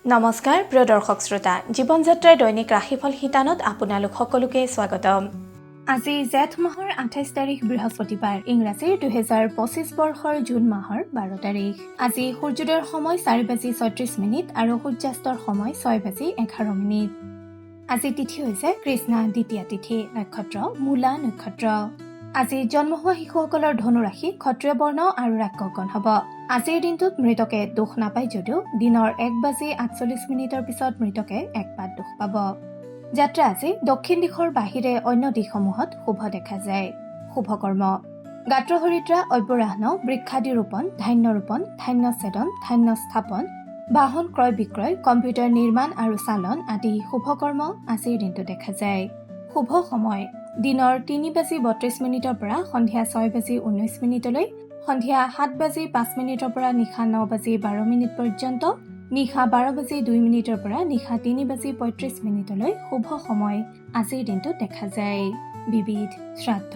নমস্কাৰ প্ৰিয় দৰ্শক শ্ৰোতা, জীৱন যাত্ৰাৰ দৈনিক ৰাশিফল শিতানত আপোনালোক সকলোকে স্বাগতম। আজি জেঠ মাহৰ 28 তাৰিখ বৃহস্পতিবাৰ, ইংৰাজীৰ 2025 বৰ্ষৰ জুন মাহৰ 12 তাৰিখ। আজি সূৰ্যোদয়ৰ সময় 4 বাজি 36 মিনিট আৰু সূৰ্যাস্তৰ সময় 6 বাজি 11 মিনিট। আজি তিথি হৈছে কৃষ্ণা দ্বিতীয়া তিথি, নক্ষত্ৰ মূলা নক্ষত্ৰ। আজি জন্ম হোৱা শিশুসকলৰ ধনুৰাশি, ক্ষত্ৰিয় বৰ্ণ আৰু ৰাক্ষসগণ হ'ব। আজিৰ দিনটোত মৃতকে দোষ নাপায় যদিও দিনৰ 1 বাজি 48 মিনিটৰ পিছত মৃতকে এক পাত দোষ পাব। যাত্ৰা আজি দক্ষিণ দিশৰ বাহিৰে অন্য দিশসমূহত শুভ দেখা যায়। শুভ কৰ্ম গাত্ৰহৰিদ্ৰা, অব্যৰাহ্ন, বৃক্ষাদি ৰোপণ, ধান্য ৰোপণ, ধান্য ছেদন, ধান্য স্থাপন, বাহন ক্ৰয় বিক্ৰয়, কম্পিউটাৰ নিৰ্মাণ আৰু চালন আদি শুভ কৰ্ম আজিৰ দিনটো দেখা যায়। শুভ সময় দিনৰ 3 বাজি 32 মিনিটৰ পৰা সন্ধিয়া 6 বাজি 19 মিনিটলৈ, সন্ধিয়া 7 বাজি 5 মিনিটৰ পৰা নিশা 9 বাজি 12 মিনিট পৰ্যন্ত, নিশা 12 বাজি 2 মিনিটৰ পৰা নিশা 3 বাজি 35 মিনিটলৈ শুভ সময় আজিৰ দিনটো দেখা যায়। বিবিধ শ্ৰাদ্ধ,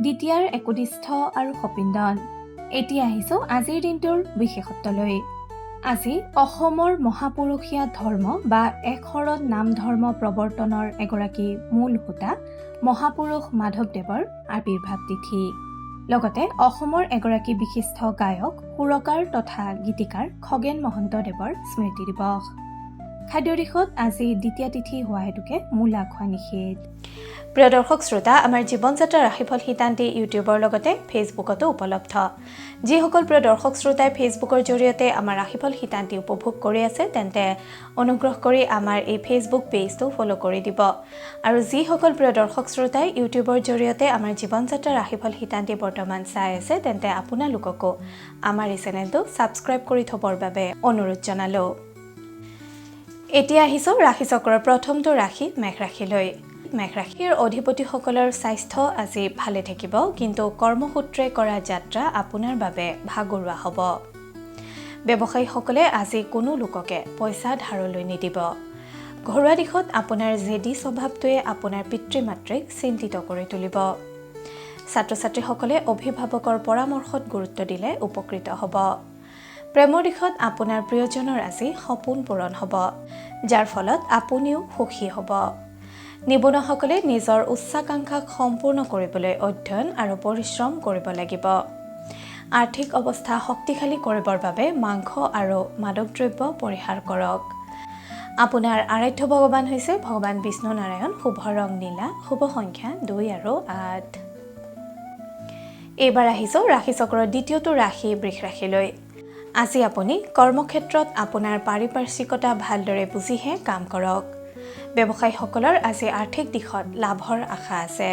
দ্বিতীয়াৰ একোদিষ্ঠ আৰু সপিণ্ডন। এতিয়া আহিছো আজিৰ দিনটোৰ বিশেষত্বলৈ। আজি অসমৰ মহাপুৰুষীয়া ধৰ্ম বা একশৰণ নাম ধৰ্ম প্ৰৱৰ্তনৰ এগৰাকী মূল হোতা মহাপুৰুষ মাধৱদেৱৰ আৱিৰ্ভাৱ তিথি। লগতে অসমৰ এগৰাকী বিশিষ্ট গায়ক, সুৰকাৰ তথা গীতিকাৰ খগেন মহন্তদেৱৰ স্মৃতি দিৱস। খাদ্য দিশত আজি দ্বিতীয়া তিথি হোৱা হেতুকে মূলা খোৱা নিষেধ। প্ৰিয় দৰ্শক শ্ৰোতা, আমাৰ জীৱন যাত্ৰা ৰাশিফল শিতানটি ইউটিউবৰ লগতে ফেচবুকতো উপলব্ধ। যিসকল প্ৰিয় দৰ্শক শ্ৰোতাই ফেচবুকৰ জৰিয়তে আমাৰ ৰাশিফল শিতানটি উপভোগ কৰি আছে, তেন্তে অনুগ্ৰহ কৰি আমাৰ এই ফেচবুক পেজটো ফ'ল' কৰি দিব। আৰু যিসকল প্ৰিয় দৰ্শক শ্ৰোতাই ইউটিউবৰ জৰিয়তে আমাৰ জীৱন যাত্ৰা ৰাশিফল শিতানটি বৰ্তমান চাই আছে, তেন্তে আপোনালোককো আমাৰ এই চেনেলটো ছাবস্ক্ৰাইব কৰি থ'বৰ বাবে অনুৰোধ জনালোঁ। এতিয়া আহিছোঁ ৰাশিচক্ৰৰ প্ৰথমটো ৰাশি মেষ ৰাশিলৈ। মেষ ৰাশিৰ অধিপতিসকলৰ স্বাস্থ্য আজি ভালে থাকিব, কিন্তু কৰ্মসূত্ৰে কৰা যাত্ৰা আপোনাৰ বাবে ভাগৰুৱা হ'ব। ব্যৱসায়ীসকলে আজি কোনো লোককে পইচা ধাৰলৈ নিদিব। ঘৰুৱা দিশত আপোনাৰ জেদী স্বভাৱটোৱে আপোনাৰ পিতৃ মাতৃক চিন্তিত কৰি তুলিব। ছাত্ৰ ছাত্ৰীসকলে অভিভাৱকৰ পৰামৰ্শত গুৰুত্ব দিলে উপকৃত হ'ব। প্ৰেমৰ দিশত আপোনাৰ প্ৰিয়জনৰ আজি সপোন পূৰণ হ'ব, যাৰ ফলত আপুনিও সুখী হ'ব। নিবনুৱাসকলে নিজৰ উচ্চাকাংক্ষাক সম্পূৰ্ণ কৰিবলৈ অধ্যয়ন আৰু পৰিশ্ৰম কৰিব লাগিব। আৰ্থিক অৱস্থা শক্তিশালী কৰিবৰ বাবে মাংস আৰু মাদক দ্ৰব্য পৰিহাৰ কৰক। আপোনাৰ আৰাধ্য ভগৱান হৈছে ভগৱান বিষ্ণু নাৰায়ণ। শুভ ৰং নীলা, শুভ সংখ্যা 2 আৰু 8। এইবাৰ আহিছোঁ ৰাশিচক্ৰৰ দ্বিতীয়টো ৰাশি বৃষ ৰাশিলৈ। আজি আপুনি কৰ্মক্ষেত্ৰত আপোনাৰ পাৰিপাৰ্শ্বিকতা ভালদৰে বুজিহে কাম কৰক। ব্যৱসায়ীসকলৰ আজি আৰ্থিক দিশত লাভৰ আশা আছে।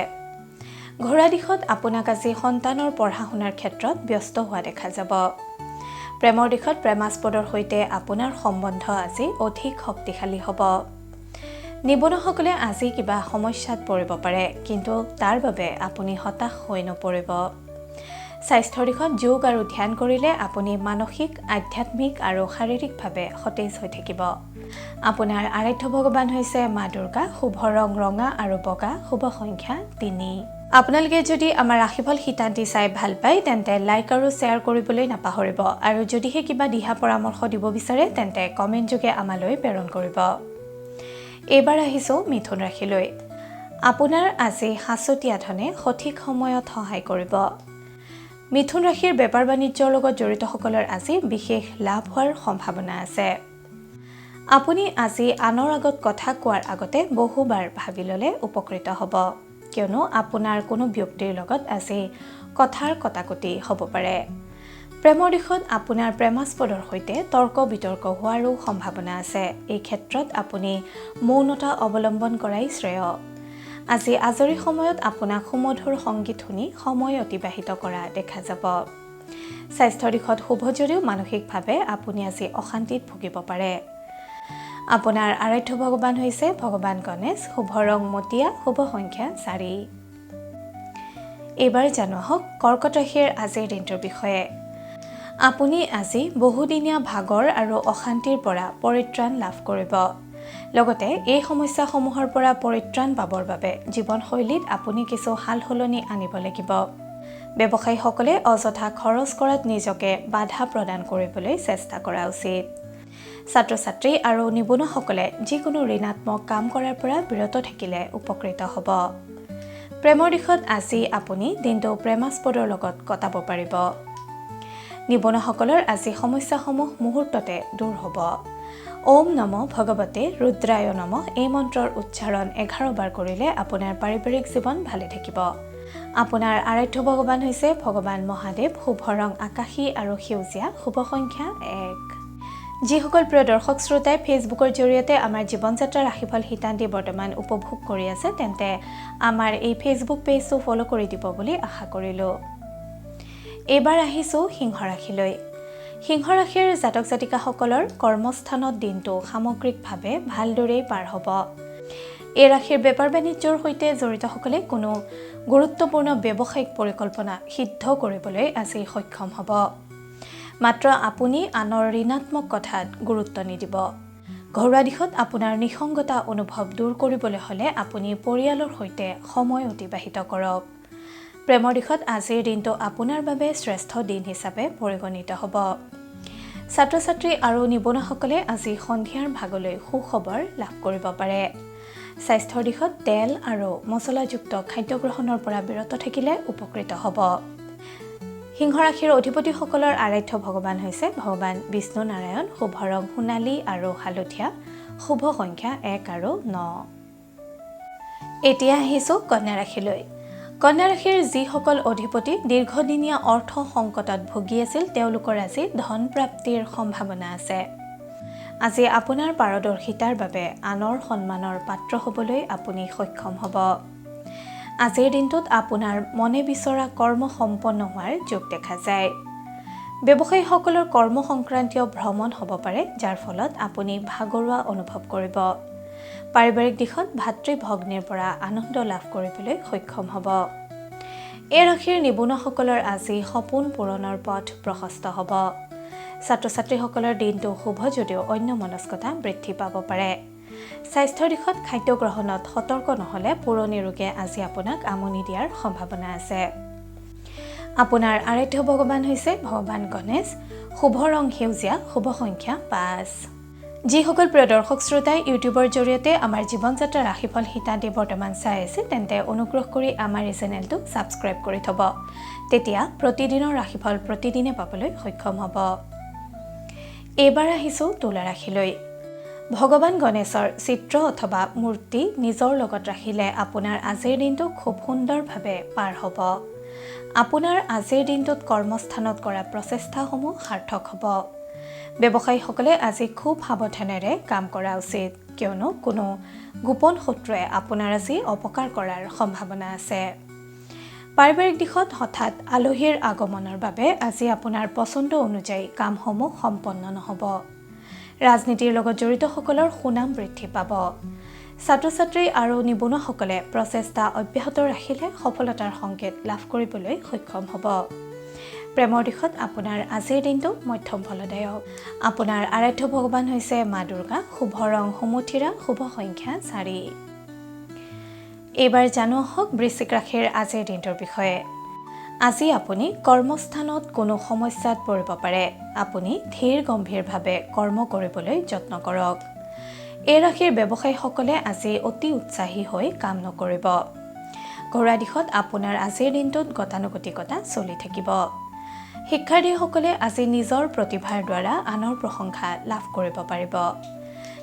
ঘৰুৱা দিশত আপোনাক আজি সন্তানৰ পঢ়া শুনাৰ ক্ষেত্ৰত ব্যস্ত হোৱা দেখা যাব। প্ৰেমৰ দিশত প্ৰেমাস্পদৰ সৈতে আপোনাৰ সম্বন্ধ আজি অধিক শক্তিশালী হ'ব। নিবনুৱাসকলে আজি কিবা সমস্যাত পৰিব পাৰে, কিন্তু তাৰ বাবে আপুনি হতাশ হৈ নপৰিব। স্বাস্থ্যৰ দিশত যোগ আৰু ধ্যান কৰিলে আপুনি মানসিক, আধ্যাত্মিক আৰু শাৰীৰিকভাৱে সতেজ হৈ থাকিব। আপোনাৰ আৰাধ্য ভগৱান হৈছে মা দুৰ্গা। শুভ ৰং ৰঙা আৰু বগা, শুভ সংখ্যা 3। আপোনালোকে যদি আমাৰ ৰাশিফল শিতানটি চাই ভাল পায়, তেন্তে লাইক আৰু শ্বেয়াৰ কৰিবলৈ নাপাহৰিব। আৰু যদিহে কিবা দিহা পৰামৰ্শ দিব বিচাৰে, তেন্তে কমেণ্ট যোগে আমালৈ প্ৰেৰণ কৰিব। এইবাৰ আহিছোঁ মিথুন ৰাশিলৈ। আপোনাৰ আজি সাঁচতীয়া ধনে সঠিক সময়ত সহায় কৰিব। মিথুন ৰাশিৰ বেপাৰ বাণিজ্যৰ লগত জড়িতসকলৰ আজি বিশেষ লাভ হোৱাৰ সম্ভাৱনা আছে। আপুনি আজি আনৰ আগত কথা কোৱাৰ আগতে বহুবাৰ ভাবি ল'লে উপকৃত হ'ব, কিয়নো আপোনাৰ কোনো ব্যক্তিৰ লগত আজি কথাৰ কটাকটি হ'ব পাৰে। প্ৰেমৰ দিশত আপোনাৰ প্ৰেমাস্পদৰ সৈতে তৰ্ক বিতৰ্ক হোৱাৰো সম্ভাৱনা আছে। এই ক্ষেত্ৰত আপুনি মৌনতা অৱলম্বন কৰাই শ্ৰেয়। আজি আজৰি সময়ত আপোনাক সুমধুৰ সংগীত শুনি সময় অতিবাহিত কৰা দেখা যাব। স্বাস্থ্যৰ দিশত শুভ যদিও মানসিকভাৱে আপুনি আজি অশান্তিত ভুগিব পাৰে। আপোনাৰ আৰাধ্য ভগৱান হৈছে ভগৱান গণেশ। শুভ ৰং মটীয়া, শুভ সংখ্যা 4। এইবাৰ জানো আহক কৰ্কট ৰাশিৰ আজিৰ দিনটোৰ বিষয়ে। আপুনি আজি বহুদিনীয়া ভাগৰ আৰু অশান্তিৰ পৰা পৰিত্ৰাণ লাভ কৰিব। লগতে এই সমস্যাসমূহৰ পৰা পৰিত্ৰাণ পাবৰ বাবে জীৱনশৈলীত আপুনি কিছু সাল সলনি আনিব লাগিব। ব্যৱসায়ীসকলে অযথা খৰচ কৰাত নিজকে বাধা প্ৰদান কৰিবলৈ চেষ্টা কৰা উচিত। ছাত্ৰ ছাত্ৰী আৰু নিবনুৱাসকলে যিকোনো ঋণাত্মক কাম কৰাৰ পৰা বিৰত থাকিলে উপকৃত হ'ব। প্ৰেমৰ দিশত আজি আপুনি দিনটো প্ৰেমাস্পদৰ লগত কটাব পাৰিব। নিবনুৱাসকলৰ আজি সমস্যাসমূহ মুহূৰ্ততে দূৰ হ'ব। ওম নম ভগৱতে ৰুদ্ৰায় নম এই মন্ত্ৰৰ উচ্চাৰণ 11 বাৰ কৰিলে আপোনাৰ পাৰিবাৰিক জীৱন ভালে থাকিব। আপোনাৰ আৰাধ্য ভগৱান হৈছে ভগৱান মহাদেৱ। শুভ ৰং আকাশী আৰু সেউজীয়া, শুভ সংখ্যা 1। যিসকল প্ৰিয় দৰ্শক শ্ৰোতাই ফেচবুকৰ জৰিয়তে আমাৰ জীৱন যাত্ৰাৰ ৰাশিফল শিতানটি বৰ্তমান উপভোগ কৰি আছে, তেন্তে আমাৰ এই ফেচবুক পেজটো ফ'ল' কৰি দিব বুলি আশা কৰিলোঁ। এইবাৰ আহিছোঁ সিংহ ৰাশিলৈ। সিংহ ৰাশিৰ জাতক জাতিকাসকলৰ কৰ্মস্থানত দিনটো সামগ্ৰিকভাৱে ভালদৰেই পাৰ হ'ব। এই ৰাশিৰ বেপাৰ বাণিজ্যৰ সৈতে জড়িতসকলে কোনো গুৰুত্বপূৰ্ণ ব্যৱসায়িক পৰিকল্পনা সিদ্ধ কৰিবলৈ আজি সক্ষম হ'ব। মাত্ৰ আপুনি আনৰ ঋণাত্মক কথাত গুৰুত্ব নিদিব। ঘৰুৱা দিশত আপোনাৰ নিসংগতা অনুভৱ দূৰ কৰিবলৈ হ'লে আপুনি পৰিয়ালৰ সৈতে সময় অতিবাহিত কৰক। প্ৰেমৰ দিশত আজিৰ দিনটো আপোনাৰ বাবে শ্ৰেষ্ঠ দিন হিচাপে পৰিগণিত হ'ব। ছাত্ৰ ছাত্ৰী আৰু নিবনুৱাসকলে আজি সন্ধিয়াৰ ভাগলৈ সুখবৰ লাভ কৰিব পাৰে। স্বাস্থ্যৰ দিশত তেল আৰু মছলাযুক্ত খাদ্য গ্ৰহণৰ পৰা বিৰত থাকিলে উপকৃত হ'ব। সিংহ ৰাশিৰ অধিপতিসকলৰ আৰাধ্য ভগৱান হৈছে ভগৱান বিষ্ণু নাৰায়ণ। শুভ ৰং সোণালী আৰু হালধীয়া, শুভ সংখ্যা 1 আৰু 9। এতিয়া আহিছোঁ কন্যা ৰাশিলৈ। কন্যা ৰাশিৰ যিসকল অধিপতি দীৰ্ঘদিনীয়া অৰ্থ সংকটত ভুগি আছিল, তেওঁলোকৰ আজি ধন প্ৰাপ্তিৰ সম্ভাৱনা আছে। আজি আপোনাৰ পাৰদৰ্শিতাৰ বাবে আনৰ সন্মানৰ পাত্ৰ হ'বলৈ আপুনি সক্ষম হ'ব। আজিৰ দিনটোত আপোনাৰ মনে বিচৰা কৰ্ম সম্পন্ন হোৱাৰ যোগ দেখা যায়। ব্যৱসায়ীসকলৰ কৰ্ম সংক্ৰান্তীয় ভ্ৰমণ হ'ব পাৰে, যাৰ ফলত আপুনি ভাগৰুৱা অনুভৱ কৰিব। পাৰিবাৰিক দিশত ভাতৃ ভগ্নীৰ পৰা আনন্দ লাভ কৰিবলৈ সক্ষম হ'ব। এই ৰাশিৰ নিবনুৱাসকলৰ আজি সপোন পূৰণৰ পথ প্ৰশস্ত হ'ব। ছাত্ৰ ছাত্ৰীসকলৰ দিনটো শুভ যদিও অন্য মনস্কতা বৃদ্ধি পাব পাৰে। স্বাস্থ্যৰ দিশত খাদ্য গ্ৰহণত সতৰ্ক নহ'লে পুৰণি ৰোগে আজি আপোনাক আমনি দিয়াৰ সম্ভাৱনা আছে। আপোনাৰ আৰাধ্য ভগৱান হৈছে ভগৱান গণেশ। শুভ ৰং সেউজীয়া, শুভ সংখ্যা 5। যিসকল প্ৰিয় দৰ্শক শ্ৰোতাই ইউটিউবৰ জৰিয়তে আমাৰ জীৱন যাত্ৰা ৰাশিফল শিতানটি বৰ্তমান চাই আছে, তেন্তে অনুগ্ৰহ কৰি আমাৰ এই চেনেলটো ছাবস্ক্ৰাইব কৰি থ'ব। তেতিয়া প্ৰতিদিনৰ ৰাশিফল প্ৰতিদিনে পাবলৈ সক্ষম হ'ব। এইবাৰ আহিছোঁ তুলা ৰাশিলৈ। ভগৱান গণেশৰ চিত্ৰ অথবা মূৰ্তি নিজৰ লগত ৰাখিলে আপোনাৰ আজিৰ দিনটো খুব সুন্দৰভাৱে পাৰ হ'ব। আপোনাৰ আজিৰ দিনটোত কৰ্মস্থানত কৰা প্ৰচেষ্টাসমূহ সাৰ্থক হ'ব। ব্যৱসায়ীসকলে আজি খুব সাৱধানেৰে কাম কৰা উচিত, কিয়নো কোনো গোপন শত্ৰুৱে আপোনাৰ আজি অপকাৰ কৰাৰ সম্ভাৱনা আছে। পাৰিবাৰিক দিশত হঠাৎ আলহীৰ আগমনৰ বাবে আজি আপোনাৰ পচন্দ অনুযায়ী কামসমূহ সম্পন্ন নহ'ব। ৰাজনীতিৰ লগত জড়িতসকলৰ সুনাম বৃদ্ধি পাব। ছাত্ৰ ছাত্ৰী আৰু নিবনুৱাসকলে প্ৰচেষ্টা অব্যাহত ৰাখিলে সফলতাৰ সংকেত লাভ কৰিবলৈ সক্ষম হ'ব। প্ৰেমৰ দিশত আপোনাৰ আজিৰ দিনটো মধ্যম ফলদায়ক। আপোনাৰ আৰাধ্য ভগৱান হৈছে মা দুৰ্গা। শুভ ৰং সুমথিৰা, শুভ সংখ্যা 4। এইবাৰ জানো আহক বৃশ্চিক ৰাশিৰ আজিৰ দিনটোৰ বিষয়ে। আজি আপুনি কৰ্মস্থানত কোনো সমস্যাত পৰিব পাৰে। আপুনি ধীৰ গম্ভীৰভাৱে কৰ্ম কৰিবলৈ যত্ন কৰক। এই ৰাশিৰ ব্যৱসায়ীসকলে আজি অতি উৎসাহী হৈ কাম নকৰিব। ঘৰুৱা দিশত আপোনাৰ আজিৰ দিনটোত গতানুগতিকতা চলি থাকিব। শিক্ষাৰ্থীসকলে আজি নিজৰ প্ৰতিভাৰ দ্বাৰা আনৰ প্ৰশংসা লাভ কৰিব পাৰিব।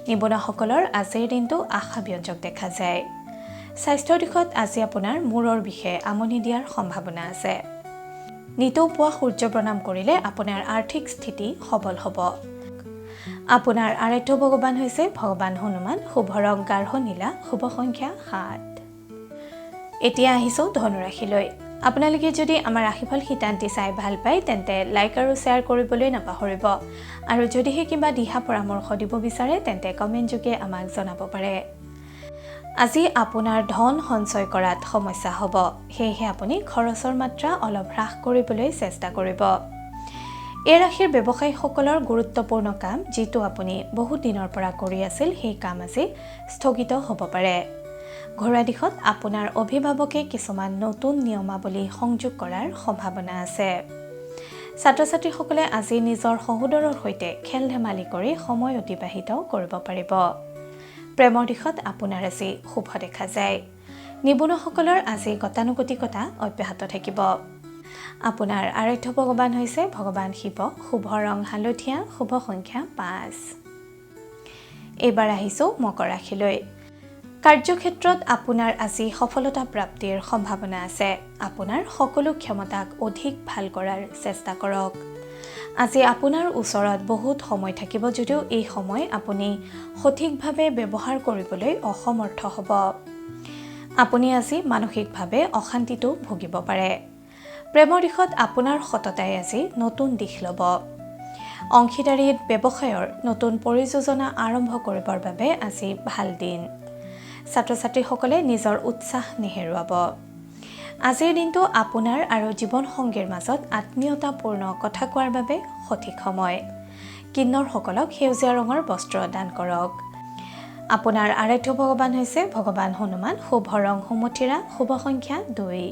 নিবনুৱাসকলৰ আজিৰ দিনটো আশাব্যঞ্জক দেখা যায়। স্বাস্থ্যৰ দিশত আজি আপোনাৰ মূৰৰ বিষে আমনি দিয়াৰ সম্ভাৱনা আছে। নিতৌ পুৱা সূৰ্য প্ৰণাম কৰিলে আপোনাৰ আৰ্থিক স্থিতি সবল হ'ব। আপোনাৰ আৰাধ্য ভগৱান হৈছে ভগৱান হনুমান। শুভ ৰং গাঢ় নীলা, শুভ সংখ্যা 7। এতিয়া আহিছোঁ ধনুৰাশিলৈ। আপোনালোকে যদি আমাৰ ৰাশিফল শিতানটি চাই ভাল পায়, তেন্তে লাইক আৰু শ্বেয়াৰ কৰিবলৈ নাপাহৰিব। আৰু যদিহে কিবা দিহা পৰামৰ্শ দিব বিচাৰে, তেন্তে কমেণ্ট যোগে আমাক জনাব পাৰে। আজি আপোনাৰ ধন সঞ্চয় কৰাত সমস্যা হ'ব, সেয়েহে আপুনি খৰচৰ মাত্ৰা অলপ হ্ৰাস কৰিবলৈ চেষ্টা কৰিব। এই ৰাশিৰ ব্যৱসায়ীসকলৰ গুৰুত্বপূৰ্ণ কাম যিটো আপুনি বহুত দিনৰ পৰা কৰি আছিল, সেই কাম আজি স্থগিত হ'ব পাৰে। ঘৰুৱা দিশত আপোনাৰ অভিভাৱকে কিছুমান নতুন নিয়মাৱলী সংযোগ কৰাৰ সম্ভাৱনা আছে। ছাত্ৰ ছাত্ৰীসকলে আজি নিজৰ সহোদৰৰ সৈতে খেল ধেমালি কৰি সময় অতিবাহিত কৰিব পাৰিব। প্ৰেমৰ দিশত আপোনাৰ আজি শুভ দেখা যায়। নিবনুৱাসকলৰ আজি গতানুগতিকতা অব্যাহত থাকিব। আপোনাৰ আৰাধ্য ভগৱান হৈছে ভগৱান শিৱ। শুভ ৰং হালধীয়া, শুভ সংখ্যা 5। এইবাৰ আহিছোঁ মকৰ ৰাশিলৈ। কাৰ্যক্ষেত্ৰত আপোনাৰ আজি সফলতা প্ৰাপ্তিৰ সম্ভাৱনা আছে। আপোনাৰ সকলো ক্ষমতাক অধিক ভাল কৰাৰ চেষ্টা কৰক। আজি আপোনাৰ ওচৰত বহুত সময় থাকিব যদিও এই সময় আপুনি সঠিকভাৱে ব্যৱহাৰ কৰিবলৈ অসমৰ্থ হ'ব। আপুনি আজি মানসিকভাৱে অশান্তিতো ভুগিব পাৰে। প্ৰেমৰ দিশত আপোনাৰ সততাই আজি নতুন দিশ ল'ব। অংশীদাৰীত ব্যৱসায়ৰ নতুন পৰিযোজনা আৰম্ভ কৰিবৰ বাবে আজি ভাল দিন। ছাত্ৰ ছাত্ৰীসকলে নিজৰ উৎসাহ নেহেৰুৱাব। আজিৰ দিনটো আপোনাৰ আৰু জীৱনসংগীৰ মাজত আত্মীয়তাপূৰ্ণ কথা কোৱাৰ বাবে সঠিক সময়। কিন্নৰসকলক সেউজীয়া ৰঙৰ বস্ত্ৰ দান কৰক। আপোনাৰ আৰাধ্য ভগৱান হৈছে ভগৱান হনুমান। শুভ ৰং সুমথিৰা, শুভ সংখ্যা 2।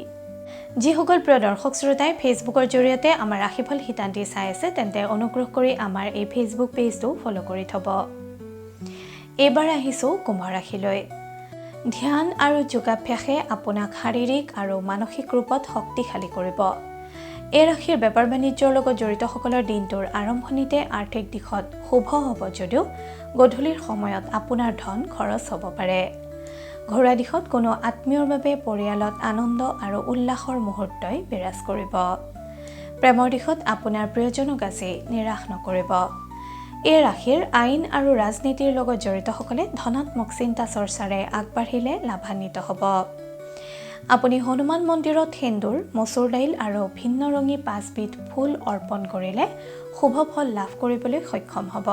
যিসকল প্ৰিয় দৰ্শক শ্ৰোতাই ফেচবুকৰ জৰিয়তে আমাৰ ৰাশিফল শিতানটি চাই আছে, তেন্তে অনুগ্ৰহ কৰি আমাৰ এই ফেচবুক পেজটো ফ'ল' কৰি থ'ব। এইবাৰ আহিছোঁ কুম্ভ ৰাশিলৈ। ধ্যান আৰু যোগাভ্যাসে আপোনাক শাৰীৰিক আৰু মানসিক ৰূপত শক্তিশালী কৰিব। এই ৰাশিৰ বেপাৰ বাণিজ্যৰ লগত জড়িতসকলৰ দিনটোৰ আৰম্ভণিতে আৰ্থিক দিশত শুভ হ'ব যদিও গধূলিৰ সময়ত আপোনাৰ ধন খৰচ হ'ব পাৰে। ঘৰুৱা দিশত কোনো আত্মীয়ৰ বাবে পৰিয়ালত আনন্দ আৰু উল্লাসৰ মুহূৰ্তই বিৰাজ কৰিব। প্ৰেমৰ দিশত আপোনাৰ প্ৰিয়জনক আজি নিৰাশ নকৰিব। এই ৰাশিৰ আইন আৰু ৰাজনীতিৰ লগত জড়িতসকলে ধনাত্মক চিন্তা চৰ্চাৰে আগবাঢ়িলে লাভান্বিত হ'ব। আপুনি হনুমান মন্দিৰত সেন্দুৰ, মচুৰ দাইল আৰু ভিন্ন ৰঙী 5বিধ ফুল অৰ্পণ কৰিলে শুভ ফল লাভ কৰিবলৈ সক্ষম হ'ব।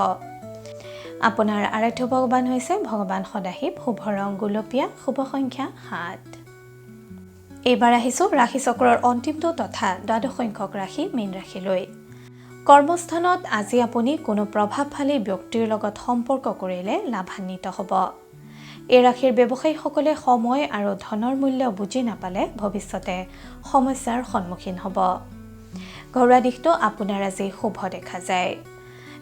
আপোনাৰ আৰাধ্য ভগৱান হৈছে ভগৱান সদাশিৱ। শুভ ৰং গুলপীয়া, শুভ সংখ্যা 7। এইবাৰ আহিছোঁ ৰাশিচক্ৰৰ অন্তিমটো তথা দ্বাদশ সংখ্যক ৰাশি মীন ৰাশিলৈ। কৰ্মস্থানত আজি আপুনি কোনো প্ৰভাৱশালী ব্যক্তিৰ লগত সম্পৰ্ক কৰিলে লাভান্বিত হ'ব। এই ৰাশিৰ ব্যৱসায়ীসকলে সময় আৰু ধনৰ মূল্য বুজি নাপালে ভৱিষ্যতে সমস্যাৰ সন্মুখীন হ'ব। ঘৰুৱা দিশটো আপোনাৰ আজি শুভ দেখা যায়।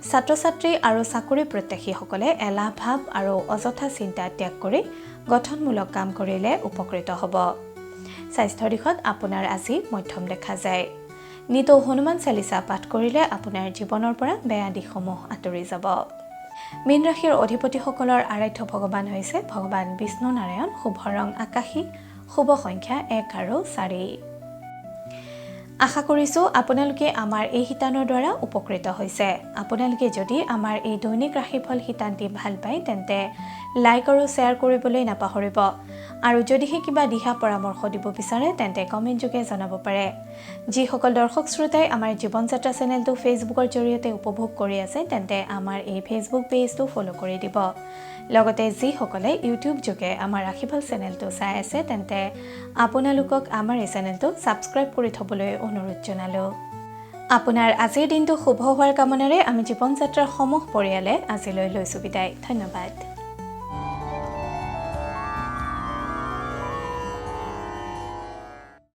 ছাত্ৰ ছাত্ৰী আৰু চাকৰি প্ৰত্যাশীসকলে এলাহ ভাৱ আৰু অযথা চিন্তা ত্যাগ কৰি গঠনমূলক কাম কৰিলে উপকৃত হ'ব। স্বাস্থ্যৰ দিশত আপোনাৰ আজি মধ্যম দেখা যায়। নিতৌ হনুমান চালিচা পাঠ কৰিলে আপোনাৰ জীৱনৰ পৰা বেয়া দিশসমূহ আঁতৰি যাব। মীন ৰাশিৰ অধিপতিসকলৰ আৰাধ্য ভগৱান হৈছে ভগৱান বিষ্ণু নাৰায়ণ। শুভ ৰং আকাশী, শুভ সংখ্যা 1 আৰু 4। আশা কৰিছোঁ আপোনালোকে আমাৰ এই শিতানৰ দ্বাৰা উপকৃত হৈছে। আপোনালোকে যদি আমাৰ এই দৈনিক ৰাশিফল শিতানটি ভাল পায়, তেন্তে লাইক আৰু শ্বেয়াৰ কৰিবলৈ নাপাহৰিব। আৰু যদিহে কিবা দিহা পৰামৰ্শ দিব বিচাৰে, তেন্তে কমেণ্ট যোগে জনাব পাৰে। যিসকল দৰ্শক শ্ৰোতাই আমাৰ জীৱন যাত্ৰা চেনেলটো ফেচবুকৰ জৰিয়তে উপভোগ কৰি আছে, তেন্তে আমাৰ এই ফেচবুক পেজটো ফ'ল' কৰি দিব। লগতে যিসকলে ইউটিউব যোগে আমাৰ ৰাশিফল চেনেলটো চাই আছে, তেন্তে আপোনালোকক আমাৰ এই চেনেলটো ছাবস্ক্ৰাইব কৰি থ'বলৈ অনুৰোধ জনালোঁ। আপোনাৰ আজিৰ দিনটো শুভ হোৱাৰ কামনাৰে আমি জীৱন যাত্ৰাৰ সমূহ পৰিয়ালে আজিলৈ লৈছোঁ বিদায়। ধন্যবাদ।